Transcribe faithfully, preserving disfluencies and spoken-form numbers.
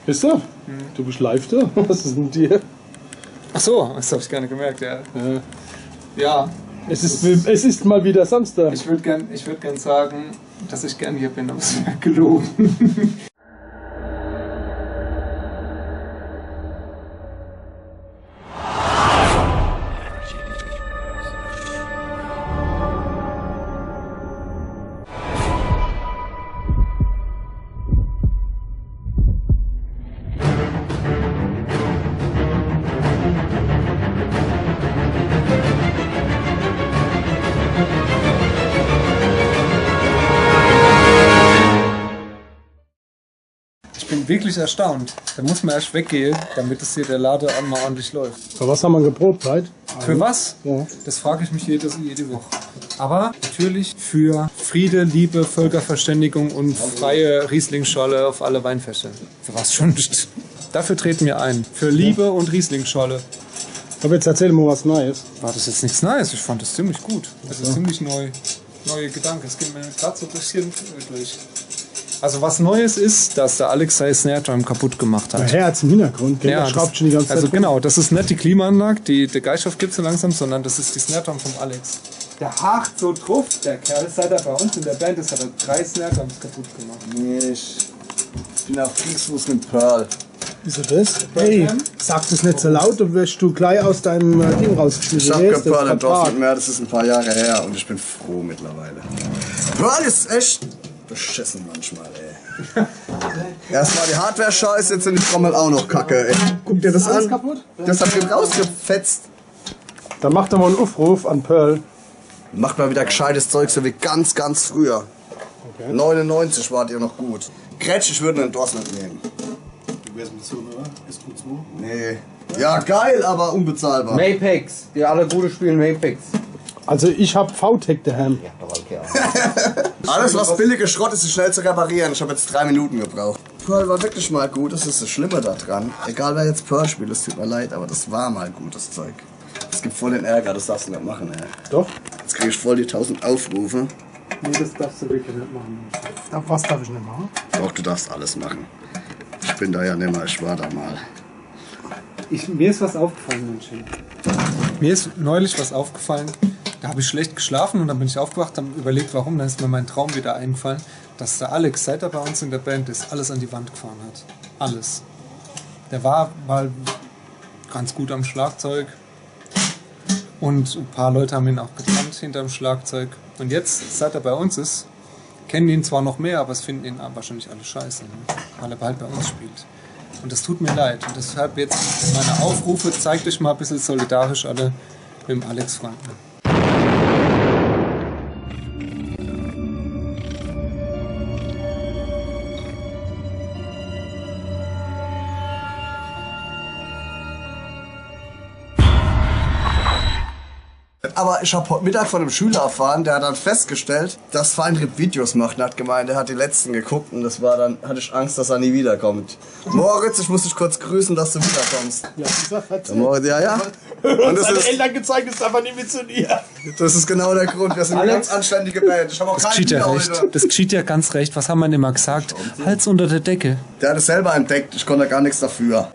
Bist du? Du bist live da? Was ist mit dir? Ach so, das habe ich gar nicht gemerkt, ja. Ja. Ja, Es ist, es ist mal wieder Samstag. Ich würde gern, ich würd gern sagen, dass ich gern hier bin, aber es wäre gelogen. Ich bin wirklich erstaunt. Da muss man erst weggehen, damit es hier der Lade einmal ordentlich läuft. Für was haben wir geprobt heute? Für was? Ja. Das frage ich mich jedes, jede Woche. Aber natürlich für Friede, Liebe, Völkerverständigung und freie Rieslingschorle auf alle Weinfeste. Für was schon? Dafür treten wir ein. Für Liebe und Rieslingschorle. Aber jetzt erzähl mal was Neues. War das jetzt nichts Neues? Ich fand das ziemlich gut. Das ist ziemlich neu. Neue Gedanken. Es geht mir gerade so ein bisschen äh, durch. Also was Neues ist, dass der Alex sein Snare Drum kaputt gemacht hat. Der Herz im Hintergrund, gell? Ja, Der schraubt das, schon die ganze Zeit. Also Rum. Genau, das ist nicht die Klimaanlage, die der Geischof gibt so langsam, sondern das ist die Snare Drum vom Alex. Der hakt so drauf, der Kerl, seit er bei uns in der Band ist, hat er drei Snare Drums kaputt gemacht. Nee, ich bin auf Kriegsfuß mit Pearl. Wieso das? Hey, sag das nicht so laut, dann wirst du gleich aus deinem äh, Ding Ich rausgeschmissen. hab Wer kein ist das? Pearl Vertrag. Endorsement mehr, das ist ein paar Jahre her und ich bin froh mittlerweile. Pearl ist echt beschissen manchmal, ey. Erstmal die Hardware scheiße, jetzt sind die Trommel auch noch kacke, ey. Guck dir das an. Das hat ihn rausgefetzt. Dann mach doch mal einen Aufruf an Pearl. Macht mal wieder gescheites Zeug, so wie ganz, ganz früher. Okay. neunundneunzig wart ihr noch gut. Kretsch, ich würde ein Endorsement nehmen. Wie wär's mit so, oder? Ist gut so. Nee. Ja, geil, aber unbezahlbar. Mapex, die alle gute spielen Mapex. Also ich hab V-Tech daheim. Ja, doch, okay. Alles, was billiger Schrott ist, ist schnell zu reparieren. Ich habe jetzt drei Minuten gebraucht. Pearl war wirklich mal gut, das ist das Schlimme da dran. Egal, wer jetzt Pearl spielt, es tut mir leid, aber das war mal gutes Zeug. Es gibt voll den Ärger, das darfst du nicht machen, ey. Doch. Jetzt krieg ich voll die tausend Aufrufe. Nee, das darfst du wirklich nicht machen. Da- Was darf ich nicht machen? Doch, du darfst alles machen. Ich bin da ja nimmer, ich war da mal. Ich, mir ist was aufgefallen, Mensch. Mir ist neulich was aufgefallen. Da habe ich schlecht geschlafen und dann bin ich aufgewacht, habe überlegt, warum. Dann ist mir mein Traum wieder eingefallen, dass der Alex, seit er bei uns in der Band ist, alles an die Wand gefahren hat. Alles. Der war mal ganz gut am Schlagzeug und ein paar Leute haben ihn auch gekannt hinterm Schlagzeug. Und jetzt, seit er bei uns ist, kennen ihn zwar noch mehr, aber es finden ihn wahrscheinlich alle scheiße, ne? Weil er bald bei uns spielt. Und das tut mir leid. Und deshalb jetzt meine Aufrufe, zeigt euch mal ein bisschen solidarisch alle mit dem Alex Franken. Aber ich habe heute Mittag von einem Schüler erfahren, der hat dann festgestellt, dass Feinripp Videos macht und hat gemeint, er hat die letzten geguckt und das war dann, hatte ich Angst, dass er nie wiederkommt. Moritz, ich muss dich kurz grüßen, dass du wiederkommst. Ja, Moritz, ja, ja. Und das Deine ist, Eltern gezeigt, ist einfach nicht mit zu dir. Das ist genau der Grund. Wir sind eine ganz anständige Band. Ich habe auch Das keinen geschieht ja Bier recht. heute. Das geschieht ja ganz recht. Was haben wir denn immer gesagt? Hals unter der Decke. Der hat es selber entdeckt. Ich konnte gar nichts dafür.